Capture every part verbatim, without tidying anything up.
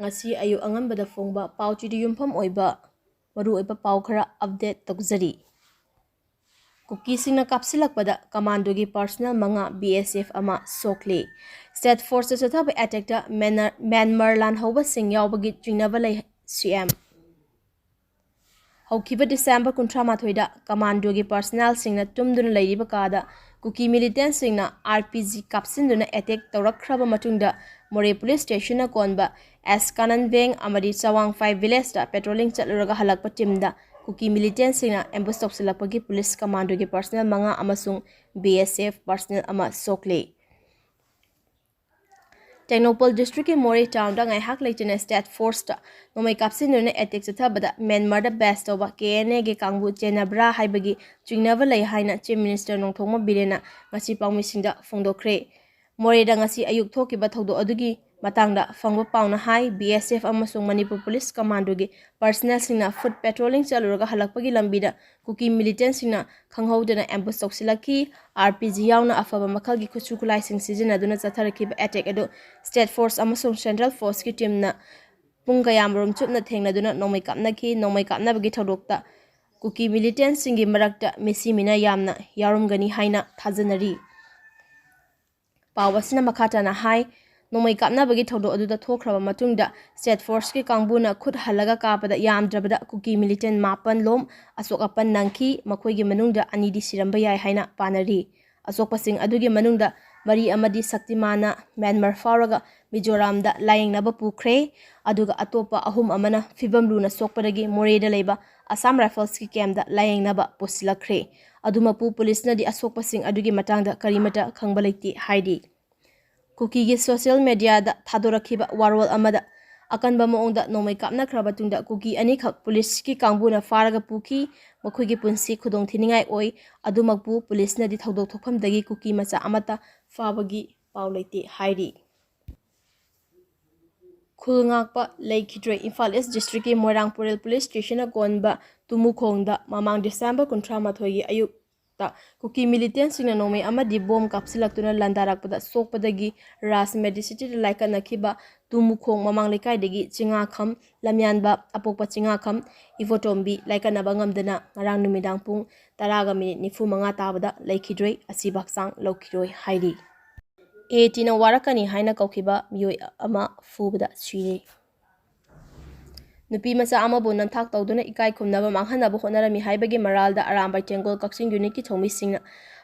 ꯉꯁꯤ ꯑꯌꯨꯛ ꯑꯉꯟꯕꯗ ꯐꯣꯡꯕ ꯄꯥꯎ ꯆꯦꯗ ꯌꯨꯝꯐꯝ ꯑꯣꯏꯕ ꯃꯔꯨꯑꯣꯏꯕ ꯄꯥꯎ ꯈꯔ ꯑꯞꯗꯦꯠ ꯇꯧꯖꯔꯤ꯫ ꯀꯨꯀꯤꯁꯤꯡꯅ ꯀꯥꯞꯁꯤꯜꯂꯛꯄꯗ ꯀꯃꯥꯟꯗꯣꯒꯤ ꯄꯥꯔꯁꯅꯦꯜ ꯃꯉꯥ, ꯕꯤ ꯑꯦꯁ ꯑꯦꯐ ꯑꯃ ꯁꯣꯛꯂꯤ꯫ ꯁ꯭ꯇꯦꯠ ꯐꯣꯔꯁꯇ ꯆꯠꯊꯕ ꯑꯦꯇꯦꯛꯇ ꯃ꯭ꯌꯥꯟꯃꯥꯔ ꯂꯥꯟꯍꯧꯕꯁꯤꯡ ꯌꯥꯎꯕꯒꯤ ꯆꯤꯡꯅꯕ ꯂꯩ, ꯁꯤ ꯑꯦꯝ꯫ ꯍꯧꯈꯤꯕ ꯗꯤꯁꯦꯝꯕꯔ ꯀꯨꯟꯊ꯭ꯔꯥ ꯃꯥꯊꯣꯏꯗ ꯀꯃꯥꯟꯗꯣꯒꯤ ꯄꯥꯔꯁꯅꯦꯜꯁꯤꯡꯅ ꯇꯨꯝꯗꯨꯅ ꯂꯩꯔꯤꯕ ꯀꯥꯗ ꯀꯨꯀꯤ ꯃꯤꯂꯤꯇꯦꯟꯁꯤꯡꯅ ꯑꯥꯔ ꯄꯤ ꯖꯤ ꯀꯥꯞꯁꯤꯟꯗꯨꯅ ꯑꯦꯇꯦꯛ ꯇꯧꯔꯛꯈ꯭ꯔꯕ ꯃꯇꯨꯡꯗ, ꯃꯣꯔꯦ ꯄꯨꯂꯤꯁ ꯁ꯭ꯇꯦꯁꯟꯅ ꯀꯣꯟꯕ ꯑꯦꯁ ꯀꯥꯅꯟ ꯕꯦꯡ ꯑꯃꯗꯤ ꯆꯋꯥꯡꯐꯥꯏ ꯚꯤꯂꯦꯖꯇ ꯄꯦꯇ꯭ꯔꯣꯂꯤꯡ ꯆꯠꯂꯨꯔꯒ ꯍꯜꯂꯛꯄ ꯇꯤꯝꯗ ꯀꯨꯀꯤ ꯃꯤꯂꯤꯇꯦꯟꯁꯤꯡꯅ ꯑꯦꯝꯕꯨꯁ ꯇꯧꯁꯤꯜꯂꯛꯄꯒꯤ ꯄꯨꯂꯤꯁ ꯀꯃꯥꯟꯗꯣꯒꯤ ꯄꯥꯔꯁꯅꯦꯜ ꯃꯉꯥ ꯑꯃꯁꯨꯡ ꯕꯤ ꯑꯦꯁ ꯑꯦꯐ ꯄꯥꯔꯁꯅꯦꯜ ꯑꯃ ꯁꯣꯛꯂꯦ꯫ ꯇꯦꯡꯅꯧꯄꯜ ꯗꯤꯁꯇ꯭ꯔꯤꯛꯀꯤ ꯃꯣꯔꯦ ꯇꯥꯎꯟꯗ ꯉꯥꯏꯍꯥꯛ ꯂꯩꯇꯅ ꯁ꯭ꯇꯦꯠ ꯐꯣꯔꯁꯇ ꯅꯣꯡꯃꯩ ꯀꯥꯞꯁꯤꯟꯗꯨꯅ ꯑꯦꯇꯦꯛ ꯆꯠꯊꯕꯗ ꯃ꯭ꯌꯥꯟꯃꯥꯔꯗ ꯕꯦꯖ ꯇꯧꯕ ꯀꯦ ꯑꯦꯟ ꯑꯦꯒꯤ ꯀꯥꯡꯕꯨ ꯆꯦꯟꯅꯕ꯭ꯔꯥ ꯍꯥꯏꯕꯒꯤ ꯆꯤꯡꯅꯕ ꯂꯩ ꯍꯥꯏꯅ ꯆꯤꯐ ꯃꯤꯅꯤꯁꯇꯔ ꯅꯣꯡꯊꯣꯝꯕꯝ ꯕꯤꯔꯦꯟꯅ ꯉꯁꯤ ꯄꯥꯎꯃꯤꯁꯤꯡꯗ ꯐꯣꯡꯗꯣꯛꯈ꯭ꯔꯦ꯫ ꯃꯣꯔꯦꯗ ꯉꯁꯤ ꯑꯌꯨꯛ ꯊꯣꯛꯈꯤꯕ ꯊꯧꯗꯣꯛ ꯑꯗꯨꯒꯤ ꯃꯇꯥꯡꯗ ꯐꯪꯕ ꯄꯥꯎꯅ ꯍꯥꯏ, ꯕꯤ ꯑꯦꯁ ꯑꯦꯐ ꯑꯃꯁꯨꯡ ꯃꯅꯤꯄꯨꯔ ꯄꯨꯂꯤꯁ ꯀꯃꯥꯟꯗꯣꯒꯤ ꯄꯥꯔꯁꯅꯦꯜꯁꯤꯡꯅ ꯐꯨꯠ ꯄꯦꯇ꯭ꯔꯣꯂꯤꯡ ꯆꯠꯂꯨꯔꯒ ꯍꯜꯂꯛꯄꯒꯤ ꯂꯝꯕꯤꯗ ꯀꯨꯀꯤ ꯃꯤꯂꯤꯇꯦꯟꯁꯤꯡꯅ ꯈꯪꯍꯧꯗꯅ ꯑꯦꯝꯕꯨꯁ ꯇꯧꯁꯤꯜꯂꯛꯈꯤ꯫ ꯑꯥꯔ ꯄꯤ ꯖꯤ ꯌꯥꯎꯅ ꯑꯐꯕ ꯃꯈꯜꯒꯤ ꯈꯨꯠꯁꯨ ꯈꯨꯠꯂꯥꯏꯁꯤꯡ ꯁꯤꯖꯤꯟꯅꯗꯨꯅ ꯆꯠꯊꯔꯛꯈꯤꯕ ꯑꯦꯇꯦꯛ ꯑꯗꯨ ꯁ꯭ꯇꯦꯠ ꯐꯣꯔꯁ ꯑꯃꯁꯨꯡ ꯁꯦꯟꯇ꯭ꯔꯦꯜ ꯐꯣꯔꯁꯀꯤ ꯇꯤꯝꯅ ꯄꯨꯡ ꯀꯌꯥꯃꯔꯨꯝ ꯆꯨꯞꯅ ꯊꯦꯡꯅꯗꯨꯅ ꯅꯣꯡꯃꯩ ꯀꯥꯞꯅꯈꯤ꯫ ꯅꯣꯡꯃꯩ ꯀꯥꯞꯅꯕꯒꯤ ꯊꯧꯗꯣꯛꯇ ꯀꯨꯀꯤ ꯃꯤꯂꯤꯇꯦꯟꯁꯤꯡꯒꯤ ꯃꯔꯛꯇ ꯃꯤꯁꯤ ꯃꯤꯅꯥ ꯌꯥꯝꯅ ꯌꯥꯎꯔꯝꯒꯅꯤ ꯍꯥꯏꯅ ꯊꯥꯖꯅꯔꯤ꯫ ꯄꯥꯎ ꯑꯁꯤꯅ ꯃꯈꯥ ꯇꯥꯅ ꯍꯥꯏ, ꯅꯣꯡꯃꯩ ꯀꯥꯞꯅꯕꯒꯤ ꯊꯧꯗꯣꯛ ꯑꯗꯨꯗ ꯊꯣꯛꯈ꯭ꯔꯕ ꯃꯇꯨꯡꯗ ꯁ꯭ꯇꯦꯠ ꯐꯣꯔꯁꯀꯤ ꯀꯥꯡꯕꯨꯅ ꯈꯨꯠ ꯍꯜꯂꯒ ꯀꯥꯞꯄꯗ ꯌꯥꯝꯗ꯭ꯔꯕꯗ ꯀꯨꯀꯤ ꯃꯤꯂꯤꯇꯦꯟ ꯃꯥꯄꯟ ꯂꯣꯝ ꯑꯁꯣꯛ ꯑꯄꯟ ꯅꯪꯈꯤ꯫ ꯃꯈꯣꯏꯒꯤ ꯃꯅꯨꯡꯗ ꯑꯅꯤꯗꯤ ꯁꯤꯔꯝꯕ ꯌꯥꯏ ꯍꯥꯏꯅ ꯄꯥꯅꯔꯤ꯫ ꯑꯁꯣꯛꯄꯁꯤꯡ ꯑꯗꯨꯒꯤ ꯃꯅꯨꯡꯗ ꯃꯔꯤ ꯑꯃꯗꯤ ꯁꯛꯇꯤꯃꯥꯟꯅ ꯃ꯭ꯌꯥꯟꯃꯥꯔ ꯐꯥꯎꯔꯒ ꯃꯤꯖꯣꯔꯥꯝꯗ ꯂꯥꯌꯦꯡꯅꯕ ꯄꯨꯈ꯭ꯔꯦ, ꯑꯗꯨꯒ ꯑꯇꯣꯞꯄ ꯑꯍꯨꯝ ꯑꯃꯅ ꯐꯤꯕꯝ ꯂꯨꯅ ꯁꯣꯛꯄꯗꯒꯤ ꯃꯣꯔꯦꯗ ꯂꯩꯕ ꯑꯁꯥꯝ ꯔꯥꯏꯐꯜꯁꯀꯤ ꯀꯦꯝꯗ ꯂꯥꯌꯦꯡꯅꯕ ꯄꯨꯁꯤꯜꯂꯛꯈ꯭ꯔꯦ꯫ ꯑꯗꯨꯃꯛꯄꯨ ꯄꯨꯂꯤꯁꯅꯗꯤ ꯑꯁꯣꯛꯄꯁꯤꯡ ꯑꯗꯨꯒꯤ ꯃꯇꯥꯡꯗ ꯀꯔꯤꯃꯇ ꯈꯪꯕ ꯂꯩꯇꯦ ꯍꯥꯏꯔꯤ꯫ ꯀꯨꯀꯤꯒꯤ ꯁꯣꯁꯤꯌꯦꯜ ꯃꯦꯗꯤꯌꯥꯗ ꯊꯥꯗꯣꯔꯛꯈꯤꯕ ꯋꯥꯔꯣꯜ ꯑꯃꯗ ꯑꯀꯟꯕ ꯃꯑꯣꯡꯗ ꯅꯣꯡꯃꯩ ꯀꯥꯞꯅꯈ꯭ꯔꯕ ꯇꯨꯡꯗ ꯀꯨꯀꯤ ꯑꯅꯤꯈꯛ ꯄꯨꯂꯤꯁꯀꯤ ꯀꯥꯡꯕꯨꯅ ꯐꯥꯔꯒ ꯄꯨꯈꯤ꯫ ꯃꯈꯣꯏꯒꯤ ꯄꯨꯟꯁꯤ ꯈꯨꯗꯣꯡꯊꯤꯅꯤꯡꯉꯥꯏ ꯑꯣꯏ꯫ ꯑꯗꯨꯃꯛꯄꯨ ꯄꯨꯂꯤꯁꯅꯗꯤ ꯊꯧꯗꯣꯛ ꯊꯣꯛꯐꯝꯗꯒꯤ ꯀꯨꯀꯤ ꯃꯆꯥ ꯑꯃꯠꯇ ꯐꯥꯕꯒꯤ ꯄꯥꯎ ꯂꯩꯇꯦ ꯍꯥꯏꯔꯤ꯫ ꯈꯨꯜ ꯉꯥꯛꯄ ꯂꯩꯈꯤꯗ꯭ꯔꯦ꯫ ꯏꯝꯐꯥꯜ ꯏꯁ ꯗꯤꯁꯇ꯭ꯔꯤꯛꯀꯤ ꯃꯣꯏꯔꯥꯡ ꯄꯨꯔꯦꯜ ꯄꯨꯂꯤꯁ ꯁ꯭ꯇꯦꯁꯟꯅ ꯀꯣꯟꯕ ꯇꯨꯃꯨꯈꯣꯡꯗ ꯃꯃꯥꯡ ꯗꯤꯁꯦꯝꯕꯔ ꯀꯨꯟꯊ꯭ꯔꯥ ꯃꯥꯊꯣꯏꯒꯤ ꯑꯌꯨꯛ ꯀꯨꯀꯤ ꯃꯤꯂꯤꯇꯦꯟꯁꯤꯡꯅ ꯅꯣꯡꯃꯩ ꯑꯃꯗꯤ ꯕꯣꯝ ꯀꯥꯞꯁꯤꯜꯂꯛꯇꯨꯅ ꯂꯥꯟꯗꯥꯔꯛꯄꯗ ꯁꯣꯛꯄꯗꯒꯤ ꯔꯥꯖ ꯃꯦꯗꯤꯁꯤꯇꯤꯗ ꯂꯥꯏꯀꯠꯅꯈꯤꯕ ꯇꯨꯃꯨꯈꯣꯡ ꯃꯃꯥꯡ ꯂꯩꯀꯥꯏꯗꯒꯤ ꯆꯤꯡꯉꯥꯈꯝ ꯂꯝꯌꯥꯟꯕ ꯑꯄꯣꯛꯄ ꯆꯤꯡꯉꯥꯈꯝ ꯏꯕꯣꯇꯣꯝꯕꯤ ꯂꯥꯏꯀꯠꯅꯕ ꯉꯝꯗꯅ ꯉꯔꯥꯡ ꯅꯨꯃꯤꯗꯥꯡ ꯄꯨꯡ ꯇꯔꯥꯒ ꯃꯤꯅꯤꯠ ꯅꯤꯐꯨ ꯃꯉꯥ ꯇꯥꯕꯗ ꯂꯩꯈꯤꯗ꯭ꯔꯦ꯫ ꯑꯁꯤꯕ ꯍꯛꯆꯥꯡ ꯂꯧꯈꯤꯔꯣꯏ ꯍꯥꯏꯔꯤ꯫ ꯑꯦ ꯇꯤꯅ ꯋꯥꯔꯛꯀꯅꯤ ꯍꯥꯏꯅ ꯀꯧꯈꯤꯕ ꯃꯤꯑꯣꯏ ꯑꯃ ꯐꯨꯕꯗ ꯁꯤꯔꯦ꯫ ꯅꯨꯄꯤ ꯃꯆꯥ ꯑꯃꯕꯨ ꯅꯝꯊꯥꯛ ꯇꯧꯗꯨꯅ ꯏꯀꯥꯏ ꯈꯨꯝꯅꯕ ꯃꯥꯡꯍꯟꯅꯕ ꯍꯣꯠꯅꯔꯝꯃꯤ ꯍꯥꯏꯕꯒꯤ ꯃꯔꯥꯜꯗ ꯑꯔꯥꯝꯕꯥꯏ ꯇꯦꯡꯒꯣꯜ ꯀꯛꯆꯤꯡ ꯌꯨꯅꯤꯠꯀꯤ ꯊꯧꯃꯤꯁꯤꯡꯅ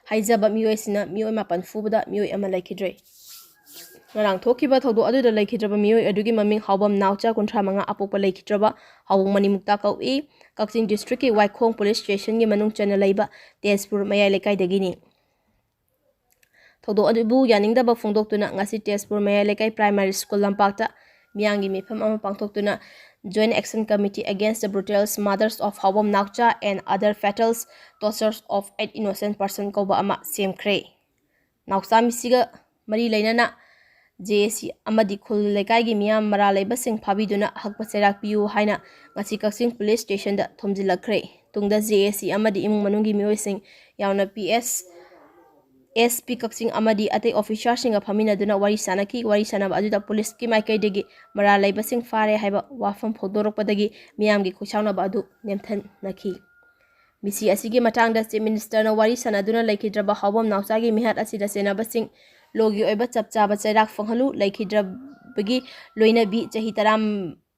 ꯍꯥꯏꯖꯕ ꯃꯤꯑꯣꯏꯁꯤꯡꯅ ꯃꯤꯑꯣꯏ ꯃꯥꯄꯟ ꯐꯨꯕꯗ ꯃꯤꯑꯣꯏ ꯑꯃ ꯂꯩꯈꯤꯗ꯭ꯔꯦ꯫ ꯉꯔꯥꯡ ꯊꯣꯛꯈꯤꯕ ꯊꯧꯗꯣꯛ ꯑꯗꯨꯗ ꯂꯩꯈꯤꯗ꯭ꯔꯕ ꯃꯤꯑꯣꯏ ꯑꯗꯨꯒꯤ ꯃꯃꯤꯡ ꯍꯥꯎꯕꯝ ꯅꯥꯎꯆꯥ, ꯀꯨꯟꯊ꯭ꯔꯥ ꯃꯉꯥ, ꯑꯄꯣꯛꯄ ꯂꯩꯈꯤꯗ꯭ꯔꯕ ꯍꯥꯎꯕꯝ ꯃꯅꯤꯃꯨꯛꯇ ꯀꯧꯏ꯫ ꯀꯛꯆꯤꯡ ꯗꯤꯁꯇ꯭ꯔꯤꯛꯀꯤ ꯋꯥꯏꯈꯣꯡ ꯄꯨꯂꯤꯁ ꯁ꯭ꯇꯦꯁꯟꯒꯤ ꯃꯅꯨꯡ ꯆꯟꯅ ꯂꯩꯕ ꯇꯦꯖꯄꯨꯔ ꯃꯌꯥꯏ ꯂꯩꯀꯥꯏꯗꯒꯤꯅꯤ꯫ ꯊꯧꯗꯣꯛ ꯑꯗꯨꯕꯨ ꯌꯥꯅꯤꯡꯗꯕ ꯐꯣꯡꯗꯣꯛꯇꯨꯅ ꯉꯁꯤ ꯇꯦꯖꯄꯨꯔ ꯃꯌꯥꯏ ꯂꯩꯀꯥꯏ ꯄ꯭ꯔꯥꯏꯃꯥꯔꯤ ꯁ꯭ꯀꯨꯜ ꯂꯝꯄꯥꯛꯇ ꯃꯤꯌꯥꯝꯒꯤ ꯃꯤꯐꯝ ꯑꯃ ꯄꯥꯡꯊꯣꯛꯇꯨꯅ Joint Action Committee Against the Brutal Murders of Haobam Naocha and Other Fatal Tortures of an Innocent Person ꯀꯧꯕ ꯑꯃ ꯁꯦꯝꯈ꯭ꯔꯦ꯫ ꯅꯥꯎꯆꯥ ꯃꯤꯁꯤꯒ ꯃꯔꯤ ꯂꯩꯅꯅ ꯖꯦ ꯑꯦ ꯁꯤ ꯑꯃꯗꯤ ꯈꯨꯜ ꯂꯩꯀꯥꯏꯒꯤ ꯃꯤꯌꯥꯝ ꯃꯔꯥꯜ ꯂꯩꯕꯁꯤꯡ ꯐꯥꯕꯤꯗꯨꯅ ꯑꯍꯛꯄ ꯆꯩꯔꯥꯛ ꯄꯤꯌꯨ ꯍꯥꯏꯅ ꯉꯁꯤ ꯀꯛꯆꯤꯡ ꯄꯨꯂꯤꯁ ꯁ꯭ꯇꯦꯁꯟꯗ ꯊꯣꯝꯖꯤꯜꯂꯛꯈ꯭ꯔꯦ꯫ ꯇꯨꯡꯗ ꯖꯦ ꯑꯦ ꯁꯤ ꯑꯃꯗꯤ ꯏꯃꯨꯡ ꯃꯅꯨꯡꯒꯤ ꯃꯤꯑꯣꯏꯁꯤꯡ ꯌꯥꯎꯅ ꯄꯤ ꯑꯦꯁ, ꯑꯦꯁ ꯄꯤ ꯀꯛꯆꯤꯡ ꯑꯃꯗꯤ ꯑꯇꯩ ꯑꯣꯐꯤꯁꯥꯔꯁꯤꯡꯒ ꯐꯝꯃꯤꯟꯅꯗꯨꯅ ꯋꯥꯔꯤ ꯁꯥꯅꯈꯤ꯫ ꯋꯥꯔꯤ ꯁꯥꯅꯕ ꯑꯗꯨꯗ ꯄꯨꯂꯤꯁꯀꯤ ꯃꯥꯏꯀꯩꯗꯒꯤ ꯃꯔꯥꯜ ꯂꯩꯕꯁꯤꯡ ꯐꯥꯔꯦ ꯍꯥꯏꯕ ꯋꯥꯐꯝ ꯐꯣꯡꯗꯣꯔꯛꯄꯗꯒꯤ ꯃꯤꯌꯥꯝꯒꯤ ꯈꯣꯏꯁꯥꯎꯅꯕ ꯑꯗꯨ ꯅꯦꯝꯊꯅꯈꯤ꯫ ꯃꯤꯁꯤ ꯑꯁꯤꯒꯤ ꯃꯇꯥꯡꯗ ꯆꯤꯐ ꯃꯤꯅꯤꯁꯇꯔꯅ ꯋꯥꯔꯤ ꯁꯥꯅꯗꯨꯅ ꯂꯩꯈꯤꯗ꯭ꯔꯕ ꯍꯥꯎꯕꯝ ꯅꯥꯎꯆꯥꯒꯤ ꯃꯤꯍꯥꯠ ꯑꯁꯤꯗ ꯆꯦꯟꯅꯕꯁꯤꯡ ꯂꯣꯒꯤ ꯑꯣꯏꯕ ꯆꯞ ꯆꯥꯕ ꯆꯩꯔꯥꯛ ꯐꯪꯍꯜꯂꯨ꯫ ꯂꯩꯈꯤꯗ꯭ꯔꯕꯒꯤ ꯂꯣꯏꯅꯕꯤ ꯆꯍꯤ ꯇꯔꯥ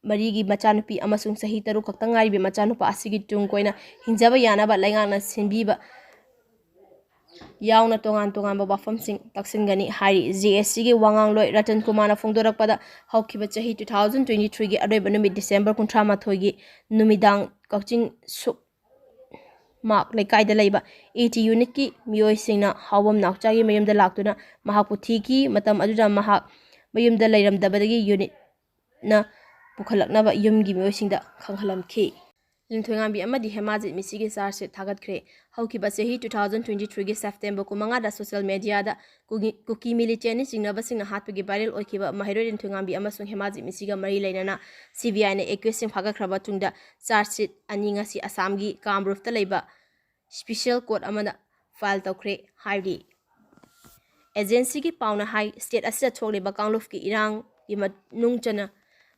ꯃꯔꯤꯒꯤ ꯃꯆꯥꯅꯨꯄꯤ ꯑꯃꯁꯨꯡ ꯆꯍꯤ ꯇꯔꯨꯛ ꯈꯛꯇ ꯉꯥꯏꯔꯤꯕ ꯃꯆꯥꯅꯨꯄꯥ ꯑꯁꯤꯒꯤ ꯇꯨꯡ ꯀꯣꯏꯅ ꯍꯤꯡꯖꯕ ꯌꯥꯅꯕ ꯂꯩꯉꯥꯛꯅ ꯁꯤꯟꯕꯤꯕ ꯌꯥꯎꯅ ꯇꯣꯉꯥꯟ ꯇꯣꯉꯥꯟꯕ ꯋꯥꯐꯝꯁꯤꯡ ꯇꯥꯛꯁꯤꯟꯒꯅꯤ ꯍꯥꯏꯔꯤ꯫ ꯖꯦ ꯑꯦ ꯁꯤꯒꯤ ꯋꯥꯉꯥꯡꯂꯣꯏ ꯔꯇꯟ ꯀꯨꯃꯥꯔꯅ ꯐꯣꯡꯗꯣꯔꯛꯄꯗ, ꯍꯧꯈꯤꯕ ꯆꯍꯤ two thousand twenty threeꯒꯤ ꯑꯔꯣꯏꯕ ꯅꯨꯃꯤꯠ ꯗꯤꯁꯦꯝꯕꯔ ꯀꯨꯟꯊ꯭ꯔꯥ ꯃꯥꯊꯣꯏꯒꯤ ꯅꯨꯃꯤꯗꯥꯡ ꯀꯛꯆꯤꯡ ꯁꯨꯛꯃꯥꯛ ꯂꯩꯀꯥꯏꯗ ꯂꯩꯕ ꯑꯦ ꯇꯤ ꯌꯨꯅꯤꯠꯀꯤ ꯃꯤꯑꯣꯏꯁꯤꯡꯅ ꯍꯥꯎꯕꯝ ꯅꯥꯎꯆꯥꯒꯤ ꯃꯌꯨꯝꯗ ꯂꯥꯛꯇꯨꯅ ꯃꯍꯥꯛꯄꯨ ꯊꯤꯈꯤ꯫ ꯃꯇꯝ ꯑꯗꯨꯗ ꯃꯍꯥꯛ ꯃꯌꯨꯝꯗ ꯂꯩꯔꯝꯗꯕꯗꯒꯤ ꯌꯨꯅꯤꯠꯅ ꯄꯨꯈꯠꯂꯛꯅꯕ ꯌꯨꯝꯒꯤ ꯃꯤꯑꯣꯏꯁꯤꯡꯗ ꯈꯪꯍꯜꯂꯝꯈꯤ꯫ ꯂꯤꯟꯊꯣꯏꯉꯥꯝꯕꯤ ꯑꯃꯗꯤ ꯍꯦꯃꯥꯖꯤꯠ ꯃꯤꯁꯤꯒꯤ ꯆꯥꯔꯖ ꯁꯤꯠ ꯊꯥꯒꯠꯈ꯭ꯔꯦ꯫ ꯍꯧꯈꯤꯕ ꯆꯍꯤ two thousand twenty threeꯒꯤ ꯁꯦꯞꯇꯦꯝꯕꯔ ꯀꯨꯟꯃꯉꯥꯗ ꯁꯣꯁꯤꯌꯦꯜ ꯃꯦꯗꯤꯌꯥꯗ ꯀꯨꯀꯤ, ꯀꯨꯀꯤ ꯃꯤꯂꯤꯇꯦꯟꯅꯤ ꯆꯤꯡꯅꯕꯁꯤꯡꯅ ꯍꯥꯠꯄꯒꯤ ꯚꯥꯏꯔꯦꯜ ꯑꯣꯏꯈꯤꯕ ꯃꯍꯩꯔꯣꯏ ꯂꯤꯟꯊꯣꯏꯉꯥꯝꯕꯤ ꯑꯃꯁꯨꯡ ꯍꯦꯃꯥꯖꯤꯠ ꯃꯤꯁꯤꯒ ꯃꯔꯤ ꯂꯩꯅꯅ ꯁꯤ ꯕꯤ ꯑꯥꯏꯅ ꯑꯦꯀ꯭ꯌꯨꯁꯁꯤꯡ ꯐꯥꯒꯠꯈ꯭ꯔꯕ ꯇꯨꯡꯗ ꯆꯥꯔꯖ ꯁꯤꯠ ꯑꯅꯤ ꯉꯁꯤ ꯑꯁꯥꯝꯒꯤ ꯀꯥꯝꯔꯨꯞꯇ ꯂꯩꯕ special court ꯑꯃꯗ file ꯇꯧꯈ꯭ꯔꯦ ꯍꯥꯏꯔꯤ꯫ ꯑꯦꯖꯦꯟꯁꯤꯒꯤ ꯄꯥꯎꯅ ꯍꯥꯏ, state ꯑꯁꯤꯗ ꯊꯣꯛꯂꯤꯕ ꯀꯥꯡꯂꯨꯞꯀꯤ ꯏꯔꯥꯡꯒꯤ ꯃꯅꯨꯡ ꯆꯟꯅ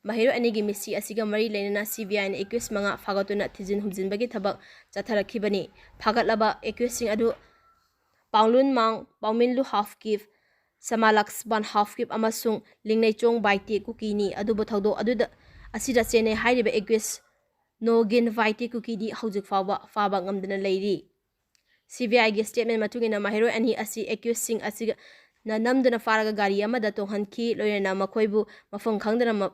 ꯃꯍꯩꯔꯣꯏ ꯑꯅꯤꯒꯤ ꯃꯤꯁꯤ ꯑꯁꯤꯒ ꯃꯔꯤ ꯂꯩꯅꯅ C B I ꯅ accused ꯃꯉꯥ ꯐꯥꯒꯠꯇꯨꯅ ꯊꯤꯖꯤꯟ ꯍꯨꯝꯖꯤꯟꯕꯒꯤ ꯊꯕꯛ ꯆꯠꯊꯔꯛꯈꯤꯕꯅꯤ꯫ ꯐꯥꯒꯠꯂꯕ accusedꯁꯤꯡ ꯑꯗꯨ ꯄꯥꯎꯂꯨꯟ ꯃꯥꯡ, ꯄꯥꯎꯃꯤꯟꯂꯨ ꯍꯥꯐꯀꯤꯞ, ꯁꯃꯥꯂꯛꯁꯕꯥꯟ ꯍꯥꯐꯀꯤꯞ ꯑꯃꯁꯨꯡ ꯂꯤꯡꯅꯩꯆꯣꯡ ꯕꯥꯏꯇꯦ ꯀꯨꯀꯤꯅꯤ꯫ ꯑꯗꯨꯕꯨ ꯊꯧꯗꯣꯛ ꯑꯗꯨꯗ, ꯑꯁꯤꯗ ꯆꯦꯟꯅꯩ ꯍꯥꯏꯔꯤꯕ accused ꯅꯣꯒꯤꯟ ꯕꯥꯏꯇꯦ ꯀꯨꯀꯤꯗꯤ ꯍꯧꯖꯤꯛ ꯐꯥꯎꯕ ꯐꯥꯕ ꯉꯝꯗꯅ ꯂꯩꯔꯤ꯫ C B I ꯒꯤ statement ꯃꯇꯨꯡ ꯏꯟꯅ ꯃꯍꯩꯔꯣꯏ ꯑꯅꯤ ꯑꯁꯤ accusedꯁꯤꯡ ꯑꯁꯤꯅ ꯅꯝꯗꯨꯅ ꯐꯥꯔꯒ ꯒꯥꯔꯤ ꯑꯃꯗ ꯇꯣꯡꯍꯟꯈꯤ, ꯂꯣꯏꯅꯅ ꯃꯈꯣꯏꯕꯨ ꯃꯐꯝ ꯈꯪꯗꯅ ꯃ-,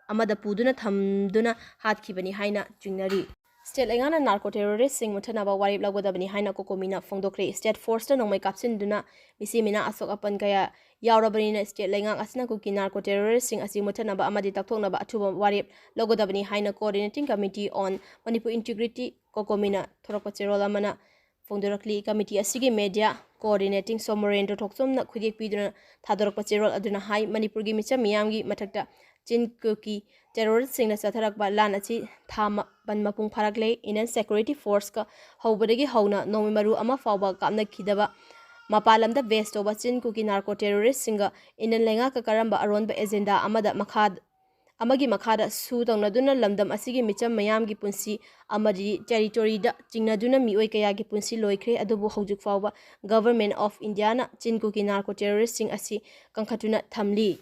ꯑꯃꯗ ꯄꯨꯗꯨꯅ ꯊꯝꯗꯨꯅ ꯍꯥꯠꯈꯤꯕꯅꯤ ꯍꯥꯏꯅ ꯆꯤꯡꯅꯔꯤ꯫ State ꯂꯩꯉꯥꯛꯅ narco terroristꯁꯤꯡ ꯃꯨꯠꯊꯠꯅꯕ ꯋꯥꯔꯦꯞ ꯂꯧꯒꯗꯕꯅꯤ ꯍꯥꯏꯅ COCOMIꯅ ꯐꯣꯡꯗꯣꯛꯈ꯭ꯔꯦ꯫ State forceꯇ ꯅꯣꯡꯃꯩ ꯀꯥꯞꯁꯤꯟꯗꯨꯅ ꯃꯤꯁꯤ ꯃꯤꯅꯥ ꯑꯁꯣꯛ ꯑꯄꯟ ꯀꯌꯥ ꯌꯥꯎꯔꯕꯅꯤꯅ state ꯂꯩꯉꯥꯛ ꯑꯁꯤꯅ ꯀꯨꯀꯤ narco terroristꯁꯤꯡ ꯑꯁꯤ ꯃꯨꯠꯊꯠꯅꯕ ꯑꯃꯗꯤ ꯇꯛꯊꯣꯛꯅꯕ ꯑꯊꯨꯕ ꯋꯥꯔꯦꯞ ꯂꯧꯒꯗꯕꯅꯤ ꯍꯥꯏꯅ Coordinating Committee on Manipur Integrity, COCOMIꯅ ꯊꯣꯔꯛꯄ ꯆꯦꯔꯣꯜ ꯑꯃꯅ ꯐꯣꯡꯗꯣꯔꯛꯂꯤ꯫ Committee ꯑꯁꯤꯒꯤ media coordinating ꯁꯣꯃꯣꯔꯦꯟꯗ꯭ꯔ ꯊꯣꯛꯆꯣꯝꯅ ꯈꯨꯠꯌꯦꯛ ꯄꯤꯗꯨꯅ ꯊꯥꯗꯣꯔꯛꯄ ꯆꯦꯔꯣꯜ ꯑꯗꯨꯅ ꯍꯥꯏ, ꯃꯅꯤꯄꯨꯔꯒꯤ ꯃꯤꯆꯝ ꯃꯤꯌꯥꯝꯒꯤ ꯃꯊꯛꯇ ꯆꯤꯟ ꯀꯨꯀꯤ terroristꯁꯤꯡꯅ ꯆꯠꯊꯔꯛꯄ ꯂꯥꯟ ꯑꯁꯤ ꯊꯥ ꯃꯥꯄꯟ ꯃꯄꯨꯡ ꯐꯥꯔꯛꯂꯦ꯫ Indian security forceꯀ ꯍꯧꯕꯗꯒꯤ ꯍꯧꯅ ꯅꯣꯡꯃꯩ ꯃꯔꯨ ꯑꯃ ꯐꯥꯎꯕ ꯀꯥꯞꯅꯈꯤꯗꯕ, ꯃꯄꯥꯟ ꯂꯝꯗ base ꯇꯧꯕ ꯆꯤꯟ ꯀꯨꯀꯤ narco terroristꯁꯤꯡꯒ Indian ꯂꯩꯉꯥꯛꯀ ꯀꯔꯝꯕ ꯑꯔꯣꯟꯕ agenda ꯑꯃꯗ ꯃꯈꯥ, ꯑꯃꯒꯤ ꯃꯈꯥꯗ ꯁꯨ ꯇꯧꯅꯗꯨꯅ ꯂꯝꯗꯝ ꯑꯁꯤꯒꯤ ꯃꯤꯆꯝ ꯃꯤꯌꯥꯝꯒꯤ ꯄꯨꯟꯁꯤ ꯑꯃꯗꯤ territoryꯗ ꯆꯤꯡꯅꯗꯨꯅ ꯃꯤꯑꯣꯏ ꯀꯌꯥꯒꯤ ꯄꯨꯟꯁꯤ ꯂꯣꯏꯈ꯭ꯔꯦ꯫ ꯑꯗꯨꯕꯨ ꯍꯧꯖꯤꯛ ꯐꯥꯎꯕ Government of Indiaꯅ ꯆꯤꯟ ꯀꯨꯀꯤ narco terroristꯁꯤꯡ ꯑꯁꯤ ꯀꯟꯈꯠꯇꯨꯅ ꯊꯝꯂꯤ꯫